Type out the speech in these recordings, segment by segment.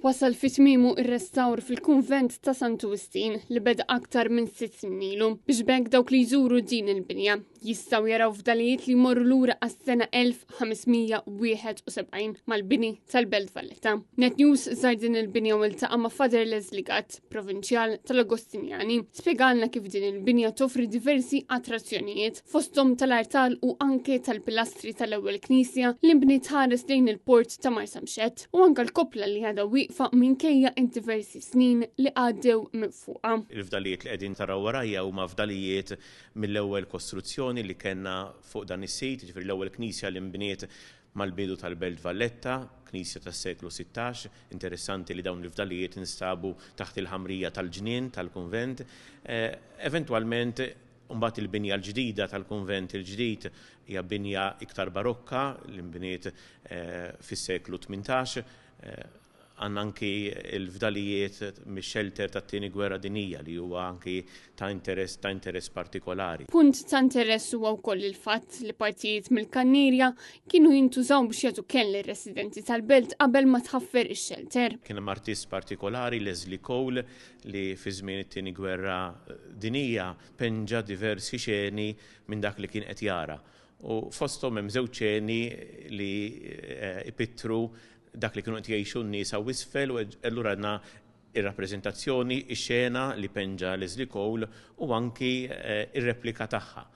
Wasal fi tmiemu r-restawr fil-kunvent ta' Santu Wistin li beda aktar minn sitt snin ilu biex b'hekk dawk li jżuru din il-binja jistgħu jaraw fdalijiet li jmorru lura għas-sena 1571 mal-bini tal-Belt Valletta. Net News żar din il-binja u ltaqa' ma' Father Leslie Gatt, provinċjal tal-Agostinjani. Spjegalna kif din il-binja toffri diversi attrazzjonijiet fosthom tal-artal u anke tal-pilastri tal-ewwel knisja li nbniet tħares lejn il-port ta' Marsamxett u anke l-koppla li għadha wieqfa minkejja d-diversi snin li għaddew minn fuqha. Il-fdalijiet li qegħdin taraw warajja huma fdalijiet mill-ewwel kostruzzjoni li kellna fuq dan is-sit, jiġifieri l-ewwel knisja li nbniet mal-bidu tal-Belt Valletta, knisja tas-seklu 16. Interessanti li dawn il-fdalijiet instabu taħt il-ħamrija tal-ġnien tal-kunvent. Eventwalment, imbagħad il-binja l-ġdida tal-kunvent il-ġdid hija binja iktar barokka li nbniet fis-seklu 18. Għandna anki l-fdalijiet mix-xelter tat-Tieni Gwerra Dinjija li huwa anki ta' interess ta' interess partikolari. Punt ta' interess huwa wkoll il-fatt li partijiet mill-kannierja kienu jintużaw biex jagħtu kenn lir-residenti tal-belt qabel ma tħaffer ix-xelter. Kien hemm artist partikolari, Leslie Cole, li fi żmien it-Tieni Gwerra Dinjija penġa diversi xeni minn dak li kien qed jara. U fosthom hemm żewġ xeni li ipittru dak li kienu qed jgħixu n-nies hawn isfel u allura għandna ir-rappreżentazzjoni, ix-xena li penġa Leslie Cole u anki r-replika tagħha.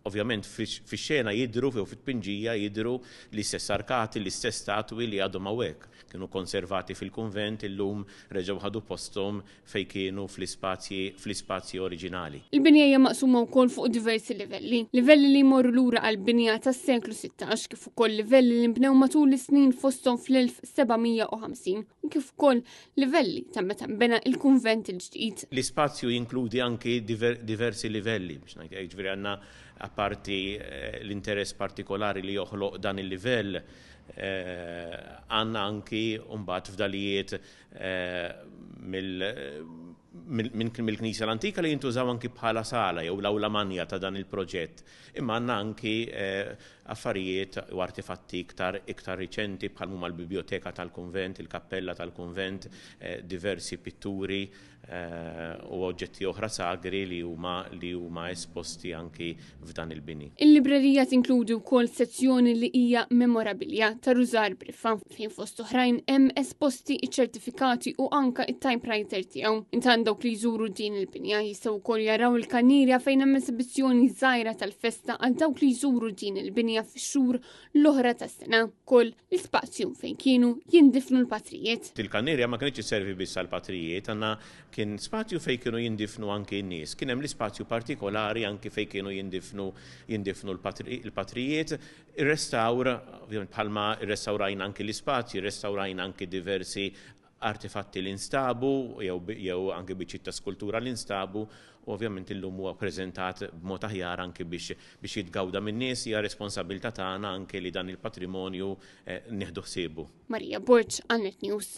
Ovvjament fix-xena jidhru jew fit-tpinġija jidhru l-istess arkati, l-istess statwi li għadhom hawnhekk. Kienu konservati fil-kunvent illum reġgħu ħadu posthom fejn kienu fl-ispazji fl-ispazji oriġinali. Il-binja hija maqsuma wkoll fuq diversi livelli. Livelli li jmorru lura għall-binja tas-seklu 16 kif ukoll livelli li nbnew matul is-snin fosthom fl-1750 u kif ukoll livelli ta' meta nbena il-kunvent il-ġdid. L-ispazju jinkludi anki diversi livelli, biex ngħid hekk, jiġifieri għandna apparti l-interess partikolari li joħloq dan il-livell, għandna anki mbagħad fdalijiet mill-Knisja l-Antika li jintużaw anki bħala sala jew l-awla manja ta' dan il-proġett. Imma għandna anki affarijiet u artefatti iktar iktar riċenti bħal huma l-bibljoteka tal-kunvent, il-kappella tal-kunvent, diversi pitturi u oġġetti oħra sagri li huma li huma esposti anki f'dan il-bini. Il-librerija tinkludi wkoll sezzjoni li hija memorabilja ta' Rużar Briffa fejn fost oħrajn hemm esposti iċ-ċertifikati u anka it-typewriter tiegħu. Intant dawk li jżuru din il-binja jistgħu wkoll jaraw il-kannierja fejn hemm esibizzjoni żgħira tal-festa għal dawk li jżuru din il-binja fix-xhur l-oħra tas-sena. Ukoll l-ispazju fejn kienu jindifnu l-patrijiet. Il-kannierja ma kinitx isservi biss għall-patrijiet, għandna kien spazju fejn kienu jindifnu anki n-nies. Kien hemm l-ispazju partikolari anki fejn kienu jindifnu jindifnu l-patrijiet. Ir-restawr, ovvjament bħalma rrestawrajna anki l-ispazji, rrestawrajna anki diversi artefatti li nstabu jew jew anki biċċiet ta' skultura li nstabu u ovvjament illum huwa ppreżentat b'mod aħjar anki biex biex jitgawda min-nies. Hija responsabbiltà tagħna anki li dan il-patrimonju nieħdu ħsiebu. Maria Borg għal Net News.